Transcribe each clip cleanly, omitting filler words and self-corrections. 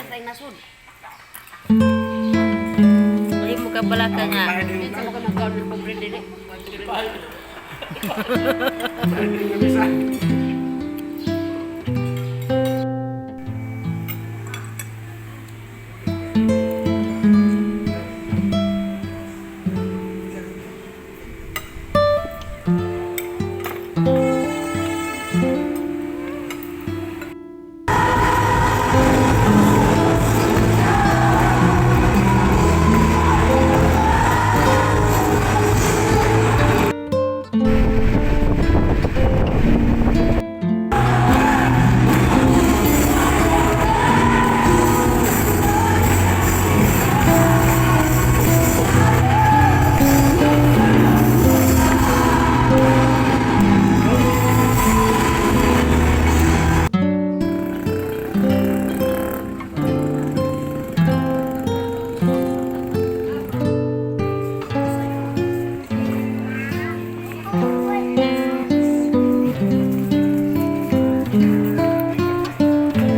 Sa nasod. Ay mo ka balaka nga. Sa mga nagkaon ng pobre dili.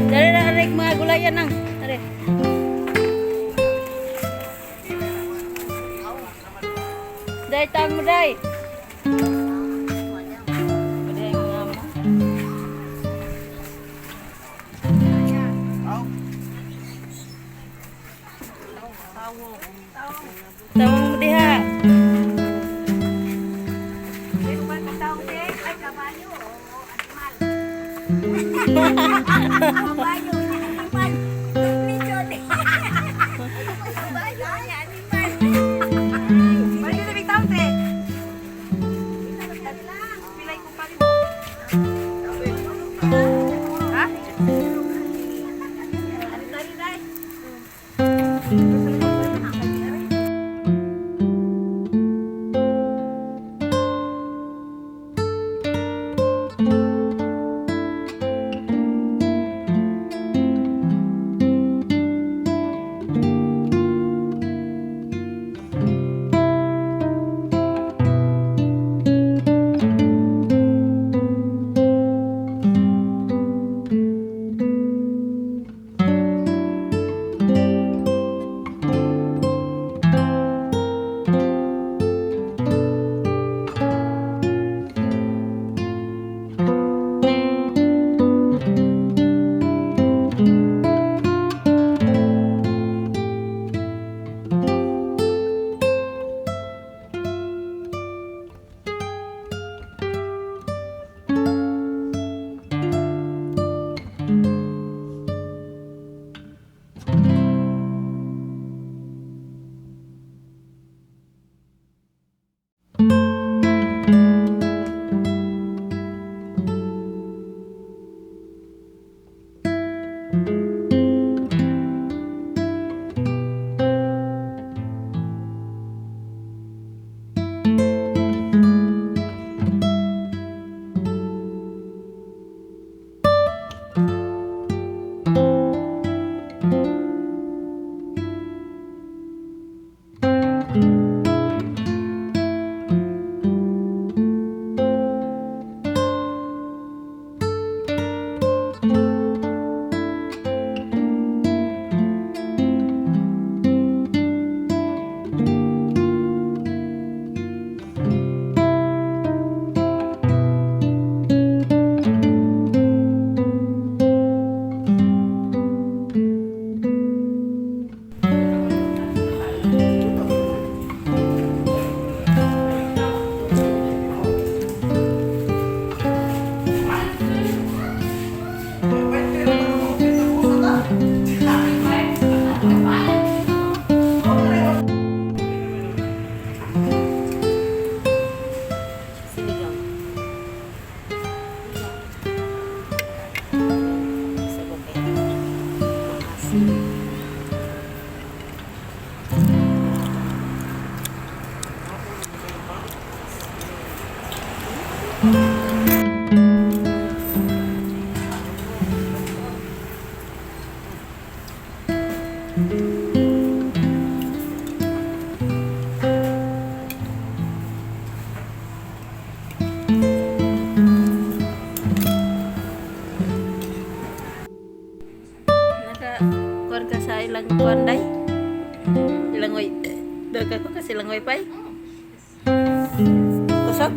Dali na arik mga gulayan nang. Dali. Dai tang mo dai. Dai mga mo. Tawang mo diha. Kabayo niya animal. Medyo di. Kabayo niya animal. Balik na bitaw te. Pilay ko pa rin mo. Ha? Sinigang. Sa babae. Asin. Naka Nakakuan ka sa ilang kuan day? Ilang way. Nakakuan ka sa ilang wifi? Kusog?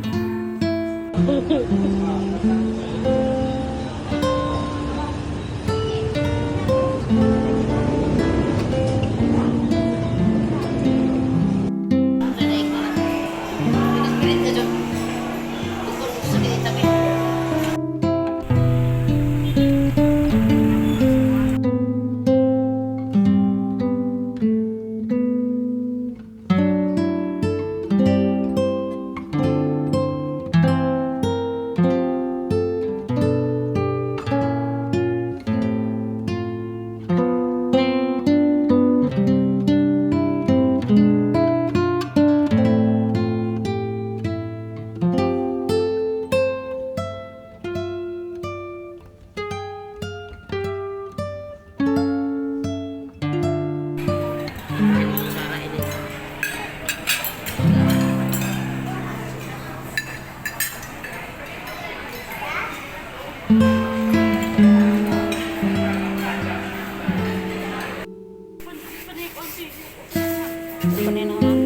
Kunin na lang.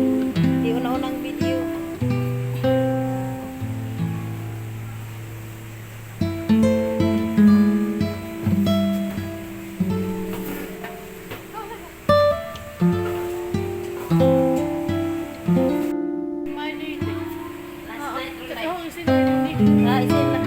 Di una-unang video. Ah, isin lang.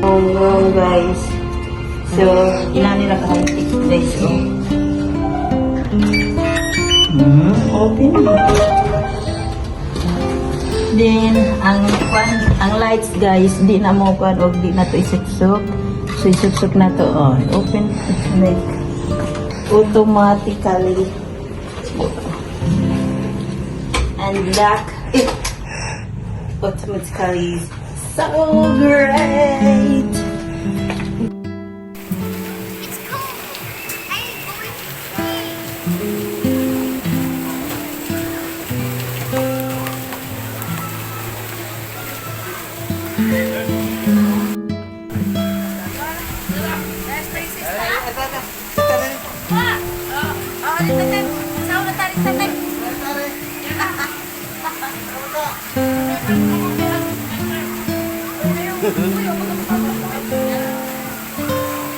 Oh, wow, guys. So, ilan nila ka-high guys, oh. Open. Then, ang kwan, ang lights, guys, di na mo kwan og di na to isuksok. So, isuksok na to, oh. Open, like, automatically. And lock it automatically. So great! It's cold. I'm going to sleep. Oh, dito tayo. Sa una tayo, dito tayo.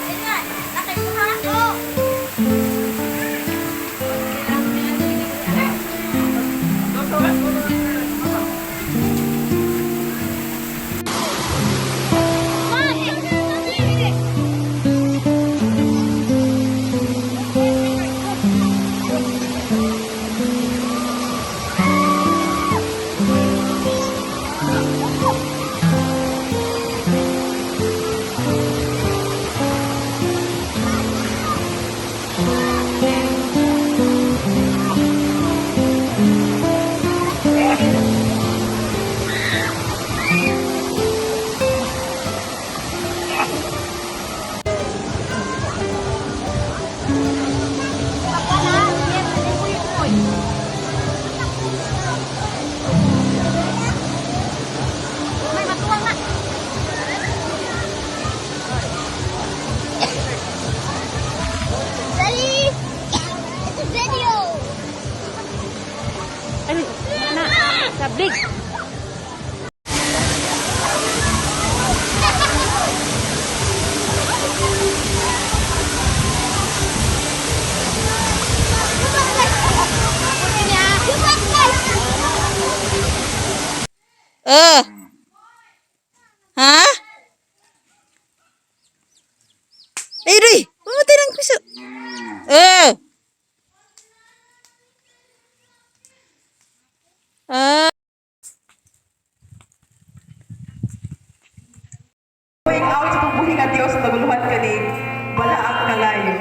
Ingat. Nakibuha ako. May matuwang na. Ready? It's a video. Ay, na, sablig. Eh. Ha? Ay, Roy! Mamatay ng piso. Eh. Ah. Going out. buhi nga Dios, naguluhan kani balaang kalayo.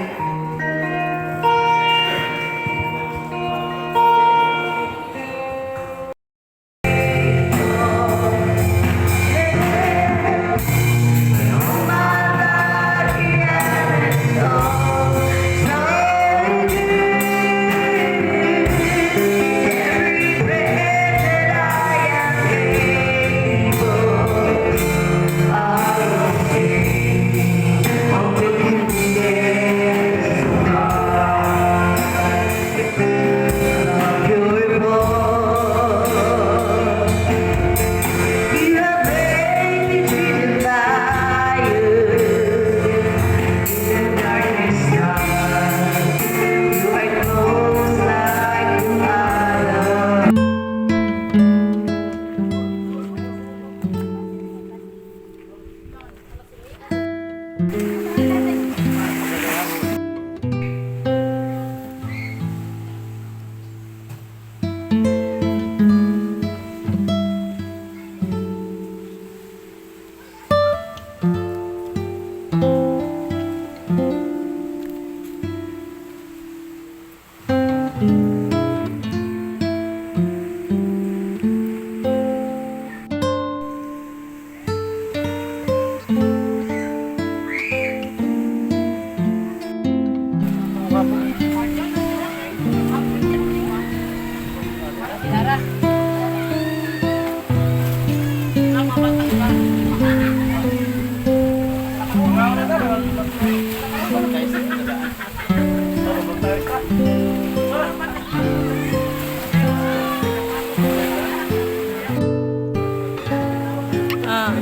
Ah.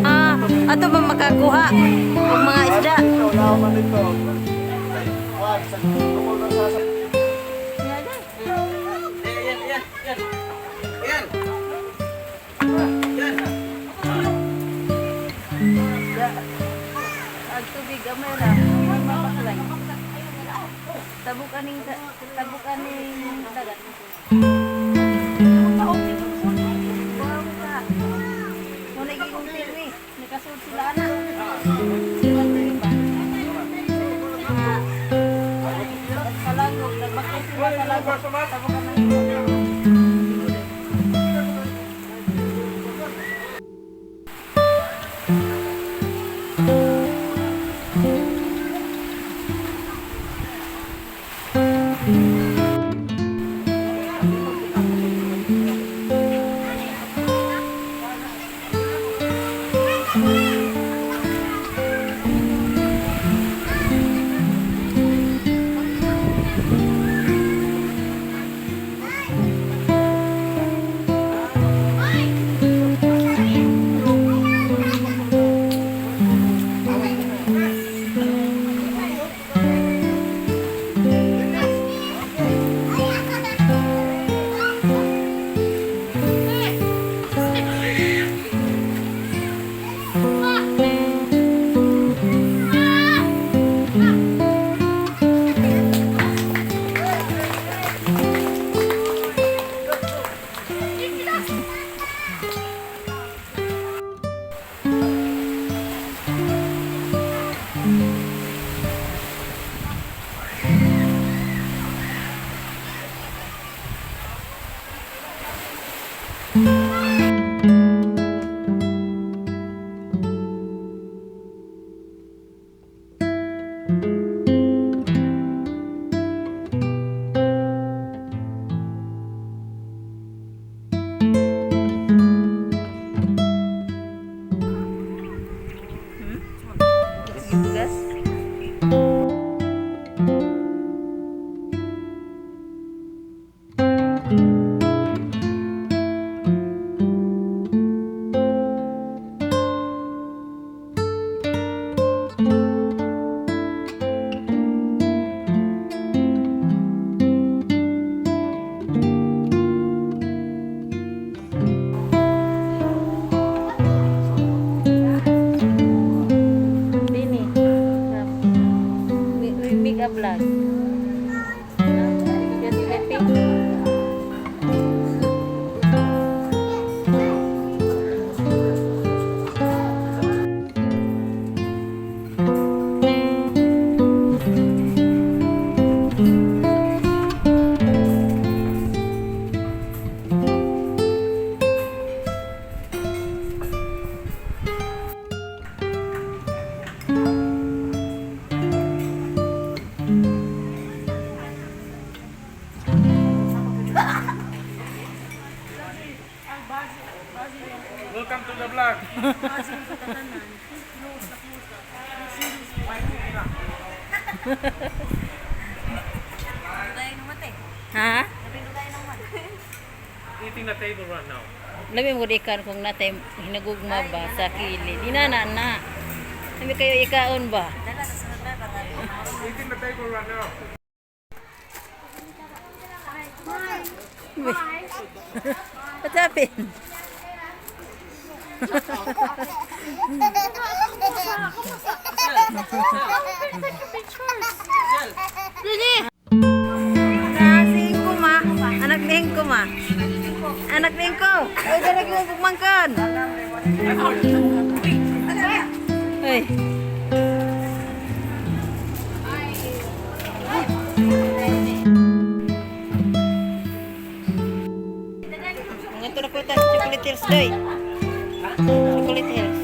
Ah, ato ba makakuha og mga isda? Ang tubig amay ra, mapaklay. Tabok aning tabok aning dagat. Wow ka. Muna gigong pirmi. Nakasud sila ana. Sila ba? Sa langog, nagbakay sila sa langog. Tabok aning. Welcome to the vlog. Ha? Eating the table right now. Labi mo ikan kung natay hinagugma ba sa kili. Di na na na. Labi kayo ikaon ba? Eating the table right now. What's happened? Si Ingko ma. Anak ni Ingko ma. Anak ni Ingko. Uy, dala mo pugmangkan. Uy. Nga to na po ta Chocolate Hills doy. Chocolate Hills.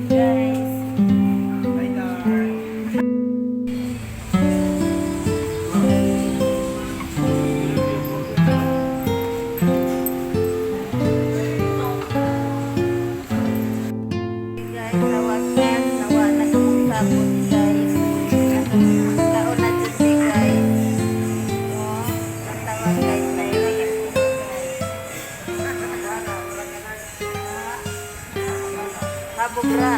Guys. Guys. Guys, tawagan, nawa na kumukapot, guys. Kaon na dyan si guys. Oh, ang tawag guys, na guys. Habog ra.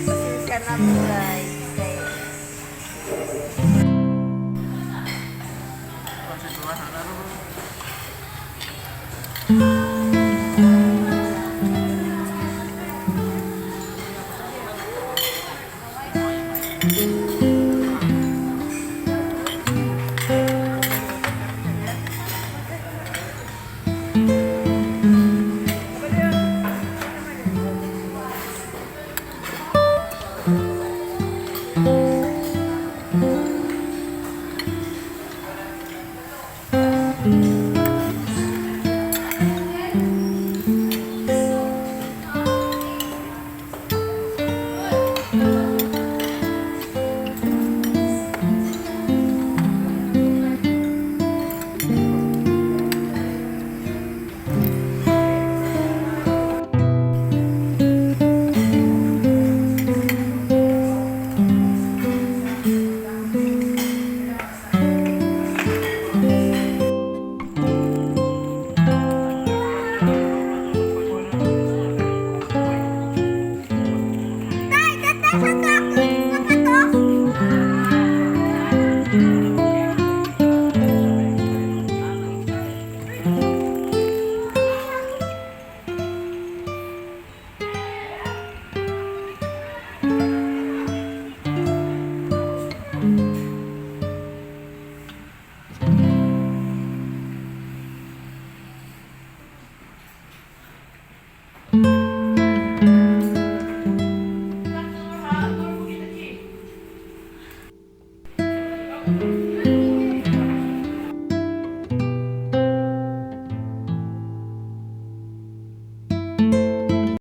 Pasensya na po guys. Kay